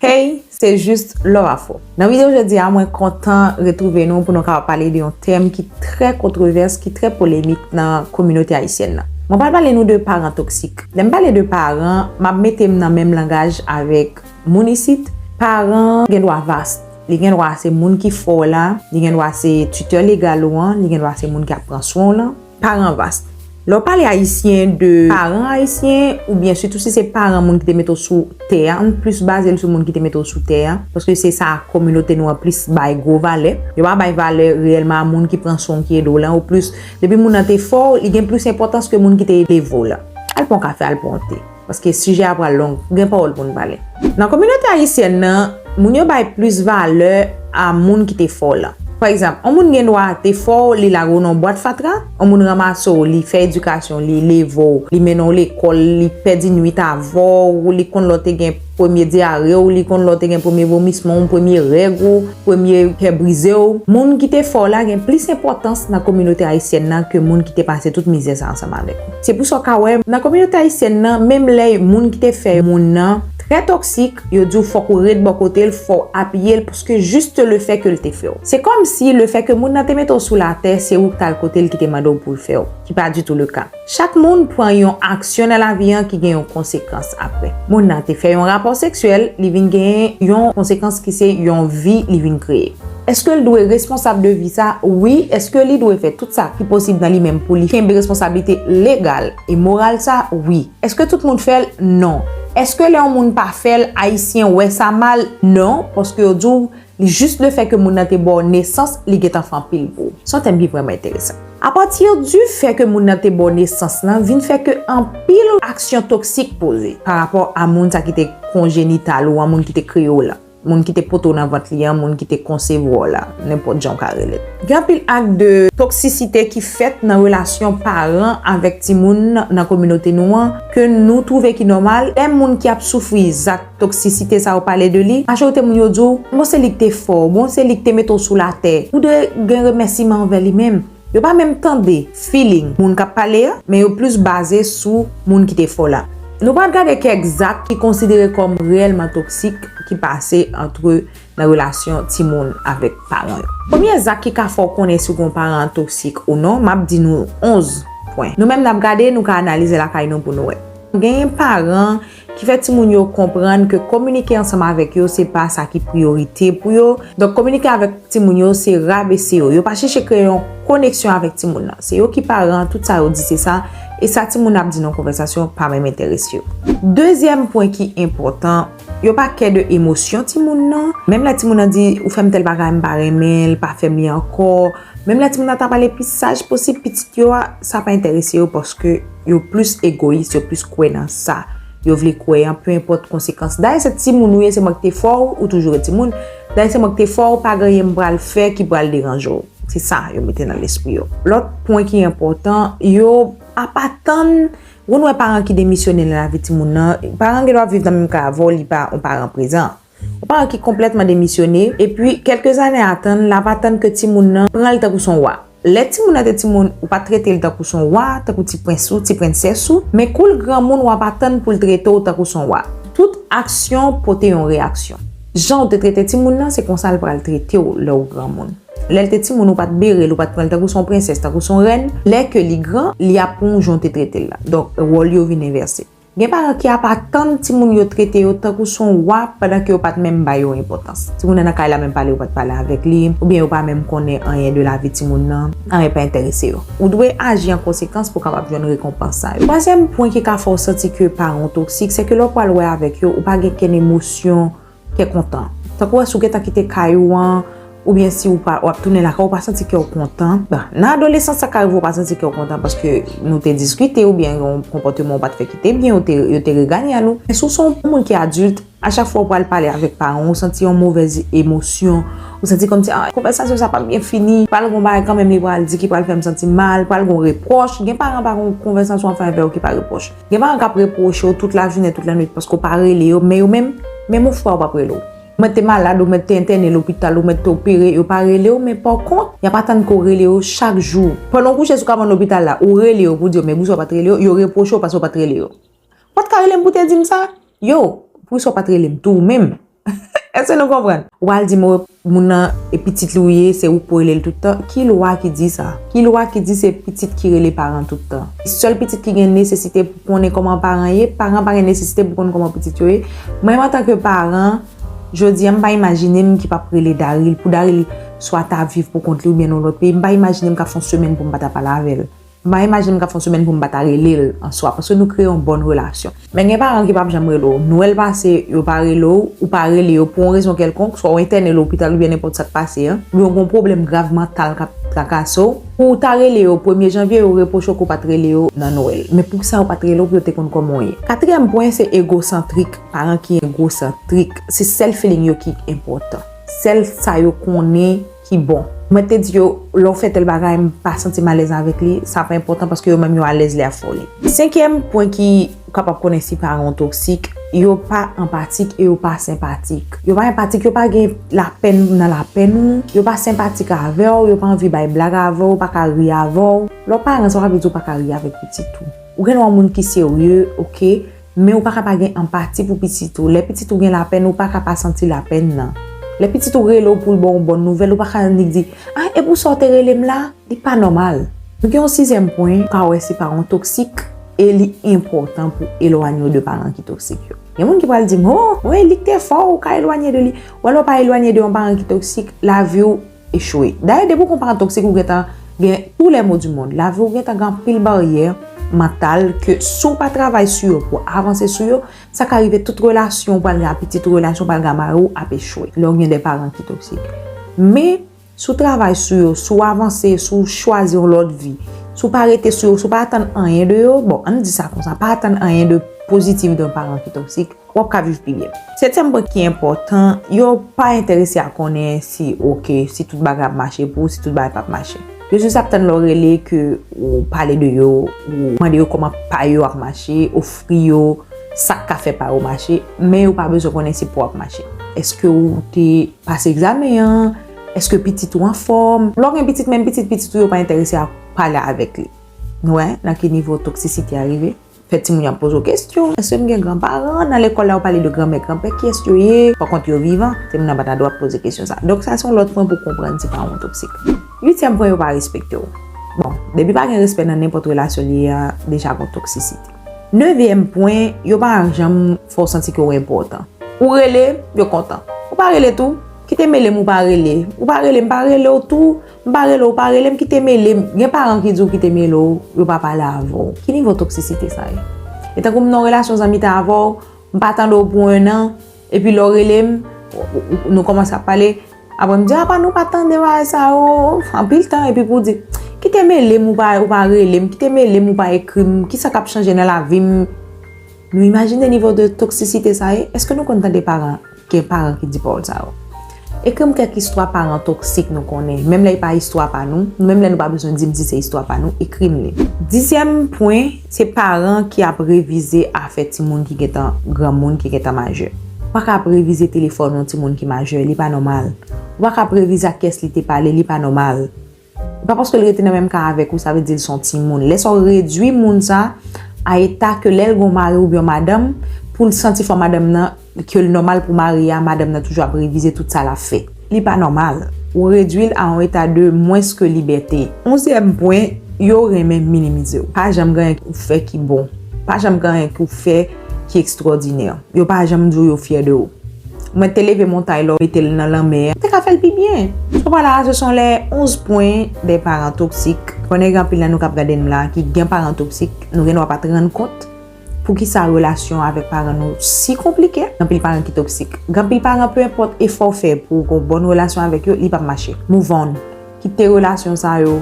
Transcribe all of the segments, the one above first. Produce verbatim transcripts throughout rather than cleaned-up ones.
Hey, se Just Love Afro. Nan videyo jodi a, mwen kontan retwouve nou pou nou kapab pale de yon tèm ki trè kontwovès, ki trè polemik nan kominote ayisyèn nan. Mwen pral pale nou de paran toksik. Lè m pale de paran, m ap mete m nan menm langaj avèk moun isit. Paran gen dwa vas. Li gen dwa se moun ki fè w la, li gen dwa se titè legal ou an, li gen dwa se moun k ap pran swen w lan. Paran vas. Lè w pale ayisyen de paran ayisyen, oubyen sitou si se paran moun ki te mete w sou tè a, m plis baze l sou moun ki te mete w sou tè a, paske se sa kominote nou an plis bay gwo valè. Yo pa bay valè reyèlman a moun ki pran swen w, ki ede w lan, ou plis, depi moun nan te fè w, li gen plis enpòtans ke moun ki te leve w lan. Al pran yon kafe, al pran yon te. Paske sijè a pral long, gen pawòl pou n pale. Nan kominote ayisyèn nan, moun yo bay plis valè a moun ki te fè w lan. Pa egzanp, yon moun gen dwa te fè w, li lage w nan yon bwat fatra, yon moun ranmase w, li fè edikasyon, li leve w, li mennen w lekòl, li pèdi nwit avè w, li konn lè w te gen premye dyare w, li konn lè w te gen premye vomisman w, premye règ ou, premye kè brize w. Moun ki te fè w la gen plis enpòtans nan kominote ayisyèn nan ke moun ki te pase tout mizè sa ansanm avèk ou. Se pou sa w ka wè, nan kominote ayisyèn nan, menm lè moun ki te fè moun nan trè toksik, yo di w fòk ou ret bò kote l, fò w apiye l, paske jis le fè ke l te fè w. Se kòmsi le fè ke moun nan te mete w sou latè, se ou k t al kote l ki te mande w pou l fè w, ki pa ditou le ka. Chak moun pran yon aksyon nan lavi an ki gen yon konsekans apre. Moun nan te fè yon rapò seksyèl, li vin gen yon konsekans ki se yon vi li vin kreye. Èske l dwe responsab de vi sa? Wi. Èske li dwe fè tout sa ki posib nan li menm pou li kenbe responsablite legal e moral sa? Wi. Èske tout moun fè l? Non. Èske lè yon moun pa fè l, Ayisyen wè sa mal? Non, paske yo di w li jis le fè ke moun nan te ba w nesans, li gentan fè anpil pou ou. Se yon tèm ki vrèman enteresan. Apati di fè ke moun nan te ba w nesans lan, vin fè ke anpil aksyon toksik poze pa rapò a moun sa ki te konjenital ou an, moun ki te kreye w lan. Moun ki te pote w nan vant li an, moun ki te konsevwa w la, nenpòt jan w ka rele l. Gen anpil ak de toksisite ki fèt nan relasyon paran avèk timoun nan kominote nou an, ke nou twouve ki nòmal. Lè moun ki ap soufri zak toksisite sa yo pale de li, majorite moun yo di w, bon, se li k te fè w, bon, se li k te mete w sou latè. Ou dwe gen remèsiman anvè li menm. Yo pa menm tande feeling moun k ap pale a, men yo plis baze sou moun ki te fè w la. Nou pral gade kèk zak ki konsidere kòm reyèlman toksik ki pase antre nan relasyon timoun avèk paran yo. Premye zak ki ka fè w konnen si w gen yon paran toksik ou non, m ap di nou onz pwen. Nou menm n ap gade, nou ka analize lakay nou pou nou wè. Genyen paran ki fè timoun yo konprann ke kominike ansanm avèk yo se pa sa ki priyorite pou yo. Donk, kominike avèk timoun yo se rabese yo. Yo pa chèche kreye yon koneksyon avèk timoun nan. Se yo ki paran, tout sa yo di se sa, e sa timoun nan ap di nan konvèsasyon pa menm enterese yo. Dezyèm pwen ki enpòtan, yo pa kè de emosyon timoun nan. Menm lè timoun nan di, ou fè m tèl bagay, m pa renmen l, pa fè m li ankò. Menm lè timoun nan ta pale pi saj posib pitit yo a, sa pa enterese yo paske yo plis egoyis, yo plis kwè nan sa yo vle kwè an, pe enpòt konsekans. Dayè se timoun ou ye, se mwen ki te fè w, ou toujou ret timoun. Dayè se mwen ki te fè w, pa gen anyen m pral fè ki pral deranje w. Se sa yo mete nan lespri yo. Lòt pwen ki enpòtan, yo ap atann, ou konn wè paran ki demisyone nan lavi timoun nan, paran gen dwa viv nan menm kay avè w, li pa yon paran prezan. Yon paran ki konplètman demisyone, epi kèlke zane atann, l ap atann ke timoun nan pran l tankou se yon wa. Lè timoun nan te timoun, ou pa t trete l tankou se yon wa, tankou ti prens ou, ti prensès ou, men kou l granmoun, w ap atann pou l trete w tankou se yon wa. Tout aksyon pote yon reyaksyon. Jan w te trete timoun nan, se konsa l pral trete w lè w granmoun. Lè l te timoun, ou pa t bere l, ou pa t pran l tankou se yon prensès, tankou se yon rèn. Lè ke li gran, li ap pran w jan w te trete l la. Donk, wòl yo vin envèse. Gen paran ki ap atann timoun yo trete yo tankou se yon wa pandan ke yo pa t menm ba yo enpòtans. Timoun nan nan kay la menm pale yo pa t pale avèk li, oubyen yo pa menm konnen anyen de lavi timoun nan, anyen pa enterese yo. Ou dwe aji an konsekans pou w kapab jwenn rekonpans sa yo. Twazyèm pwen ki ka fè w santi ke paran w toksik, se ke lè w pral wè avèk yo, ou pa gen kenn emosyon kè kontan. Tankou wè si w gentan kite kay ou an, oubyen si w pa, w ap tounen lakay ou, w pa santi kè w kontan. Bon, nan adolesans, sa ka rive w pa santi kè w kontan paske nou te diskite oubyen yon konpòteman w pa t fè ki te byen, ou te, yo te reganyan ou. Men si w se yon moun ki adilt, a chak fwa w pral pale avèk paran w, ou santi yon movèz emosyon, ou santi kòmsi, ah, konvèsasyon sa p ap byen fini, pral gon bagay kanmenm li pral di ki pral fè m santi mal, pral gon repwòch. Gen paran pa gon konvèsasyon w ap fè avè yo ki pa repwòch. Gen paran k ap repwoche w tout lajounen, tout lannwit paske w pa rele yo, men yo menm, menm yon fwa yo p ap rele w. Ou mèt te malad, ou mèt te entène lopital, ou mèt te opere, yo pa rele w, men pa kont, y ap atann ke w rele yo chak jou. Pandan w kouche sou kabann lopital la, ou rele yo pou di yo, men poukisa w pa t rele yo, yo repwoche w paske w pa t rele yo. Ou pa t ka rele m pou te di m sa? Yo, poukisa w pa t rele m tou ou menm? Èske nou konprann? Ou pral di m, "O, moun nan, e pitit li w ye, se ou k pou rele l tout tan." Ki lwa ki di sa? Ki lwa ki di se pitit ki rele paran tout tan? Sèl pitit ki gen nesesite pou konnen kòman paran ye, paran pa gen nesesite pou konn kòman pitit yo ye. Mwen menm antanke paran, jodi a, m pa imajine m ki p ap rele Daryl, pou Daryl swa ta viv pou kont li oubyen nan lòt peyi, m pa imajine m k ap fè yon semèn pou m pa ta pale avè l. M pa imajine m k ap fè yon semèn pou m pa ta rele l an swa, paske nou kreye yon bòn relasyon. Men gen paran ki p ap janm rele w. Nwèl pase, yo pa rele w, ou pa rele yo pou yon rezon kèlkonk, swa w entène lopital oubyen nenpòt sa k pase an, oubyen w gen yon pwoblèm grav mantal k ap trakase w. Pou w ta rele yo premye janvye, yo repwoche w ke w pa t rele yo nan Nwèl. Men poukisa yo pa t rele w pou yo te konn kòman w ye? Katriyèm pwen, se egosantrik. Paran ki egosantrik, se sèl feeling yo ki enpòtan. Sèl sa yo konnen ki bon. Mwen te di yo, lè w fè tèl bagay, m pa santi m alèz avèk li, sa pa enpòtan paske yo menm yo alèz lè y ap fè w li. Senkyèm pwen ki ou kapab konnen si paran w toksik, yo pa anpatik e yo pa senpatik. Yo pa anpatik, yo pa gen lapenn nan lapenn ou, yo pa senpatik avè w, yo pa anvi bay blag avè w, yo pa ka ri avè w. Lè w paran, sa pa vle di w pa ka ri avèk pitit ou. Ou gen dwa yon moun ki serye, oke, men ou pa ka pa gen anpati pou pitit ou. Lè pitit ou gen lapenn, ou pa ka pa santi lapenn nan. Lè pitit ou rele w pou l ba w yon bòn nouvèl, ou pa ka annik di, "A, e pou sa w te rele m la?" Li pa nòmal. Nou gen yon sizyèm pwen, ou ka wè si paran w toksik, e li enpòtan pou elwanye w de paran ki toksik yo. Gen moun ki pral di m, "O, wi, li k te fè w, ou ka elwanye de li." Wè, lè w pa elwanye de yon paran ki toksik, lavi w echwe. Dayè, depi w gen yon paran toksik, ou gentan gen tous les maux du monde. Lavi w gentan gen anpil baryè mantal ke si w pa travay sou yo pou w avanse sou yo, sa ka rive tout relasyon w pral gen ak pitit ou, relasyon w pral gen ak mari w ap echwe. Lè w gen de paran ki toksik. Men, si w travay sou yo, si w avanse, si w chwazi yon lòt vi, si w pa rete sou yo, si w pa atann anyen de yo, bon, ann di sa konsa, pa atann anyen de pozitif de yon paran ki toksik, w ap ka viv pi byen. Setyèm pwen ki enpòtan, yo pa enterese a konnen si, oke, si tout bagay ap mache pou ou, si tout bagay p ap mache. Yo jis ap tann lè w rele ke ou pale de yo, ou mande yo kòman pa yo ap mache, ofri yo sa k ka fè pa yo mache, men yo pa bezwen konnen si pa w ap mache. Èske ou te pase egzamen an? Èske pitit ou anfòm? Lè w gen pitit, menm pitit pitit ou yo pa enterese a pale avèk li. Nou wè nan ki nivo toksisite a rive? Fè timoun yo ap poze w kesyon. Èske m gen granparan? Nan lekòl la, yo pale de granmè, granpè, kiyès yo ye? Pa kont yo vivan, timoun nan pa ta dwe ap poze kesyon sa. Donk, sa se yon lòt pwen pou konprann si paran w toksik. Uityèm pwen, yo pa respekte w. Bon, depi pa gen respè nan nenpòt relasyon li ye a, deja gon toksisite. Nevyèm pwen, yo pa janm fè w santi ke w enpòtan. Ou rele, yo kontan. Ou pa rele tou, kite mele m, ou pa rele. Ou pa rele, m pa rele w tou, m pa rele w, ou pa rele m, kite mele m. Gen paran ki di w kite mele w, yo pa pale avè w. Ki nivo toksisite sa ye? E tankou m nan yon relasyon zanmitay avè w, m pa tande w pou en an, epi lè w rele m, nou kòmanse ap pale, apre m di, "A pa nou pa tande bagay sa yo anpil tan," epi pou w di, "Kite mele m, ou pa, ou pa rele m, kite mele m, ou pa ekri m, kisa k ap chanje nan lavi m?" Nou imajine nivo de toksisite sa ye? Èske nou konn tande paran, gen paran ki di pawòl sa yo? Ekri m kèk istwa paran toksik nou konnen, menm lè e pa istwa pa nou, menm lè nou pa bezwen di m si se istwa pa nou, ekri m li. Dizyèm pwen, se paran ki ap revize afè timoun ki gentan granmoun, ki gentan majè. Ou pa ka ap revize telefòn yon timoun ki majè, li pa nòmal. Ou pa ka ap revize ak kiyès li te pale, li pa nòmal. E pa paske l rete nan menm kay avèk ou, sa vle di l se yon timoun. Lè sa w redui moun sa a eta ke lè l gen yon mari oubyen yon madanm, pou l santi fò madanm nan, ke l nòmal pou mari a, madanm nan toujou ap revize tout sa l ap fè. Li pa nòmal. Ou redui l a yon eta de mwens ke libète. Onzyèm pwen, yo renmen minimize w. Pa janm gen anyen ou fè ki bon. Pa janm gen anyen ke w fè ki ekstwòdinè. Yo pa janm di w yo fyè de ou. Mwen te leve montay lè w mete l nan lanmè a. Ou te ka fè l pi byen. Sa w pale a, se son lè onz pwen de paran toksik. Konnen gen anpil nan nou k ap gade m la ki gen paran toksik, nou gen dwa pa t rann kont poukisa relasyon avèk paran nou si konplike. Gen anpil paran ki toksik. Gen anpil paran, pe enpòt efò w fè pou w gen yon bòn relasyon avèk yo, li p ap mache. Move on. Kite relasyon sa yo.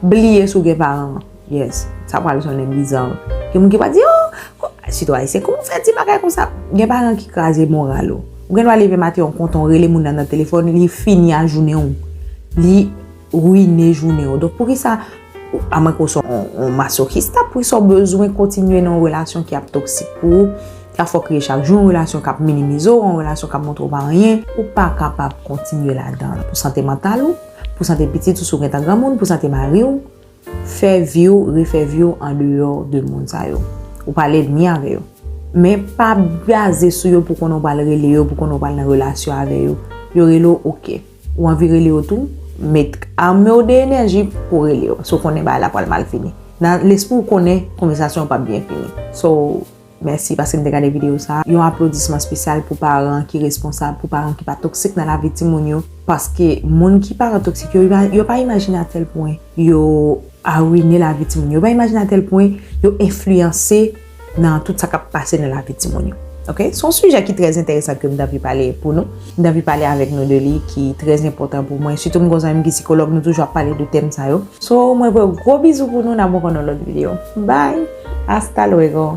Bliye si w gen paran. Yes, sa pral sonnen biza. Gen moun ki pral di, "Oh, oh, sitou ayisyen, kòman w fè di bagay konsa?" Gen paran ki kraze moral ou. Ou gen dwa leve maten, w kontan, w rele moun nan nan telefòn, li fini a jounen w. Li rine jounen w. Donk, poukisa, amwenke w se yon, yon masochista, poukisa w bezwen kontinye nan yon relasyon ki ap toksik pou ou, ki ap fè w kriye chak jou, yon relasyon k ap minimize w, yon relasyon k ap montre w pa anyen? Ou pa kapab kontinye ladan l. Pou sante mantal ou, pou sante pitit ou, si w gentan granmoun, pou sante mari w, fè vi w, refè vi w andeyò de moun sa yo. Ou pa lènmi avè yo. Men pa baze sou yo pou konnen w pral rele yo, pou konnen w pral nan relasyon avè yo. Yo rele w, oke. Ou anvi rele yo tou, met ame w de enèji pou rele yo. Si w konnen bagay la pral mal fini. Nan lespri w konnen konvèsasyon an p ap byen fini. So, mèsi paske m te gade videyo sa. Yon aplodisman espesyal pou paran ki responsab, pou paran ki pa toksik nan lavi timoun yo. Paske moun ki paran toksik yo, yo pa imajine a tèl pwen yo arwine lavi timoun yo. Yo pa imajine a tèl pwen yo enfliyanse nan tout sa k ap pase nan lavi timoun yo. Ok? Se yon sijè ki trè enteresan ke m t anvi pale pou nou. M t anvi pale avèk nou de li, ki trè enpòtan pou mwen. Sitou m gon zanmi m ki sikològ, nou toujou ap pale de tèm sa yo. So, mwen voye gwo bizou pou nou, n ap wè ankò nan lòt videyo. Bye! Hasta luego!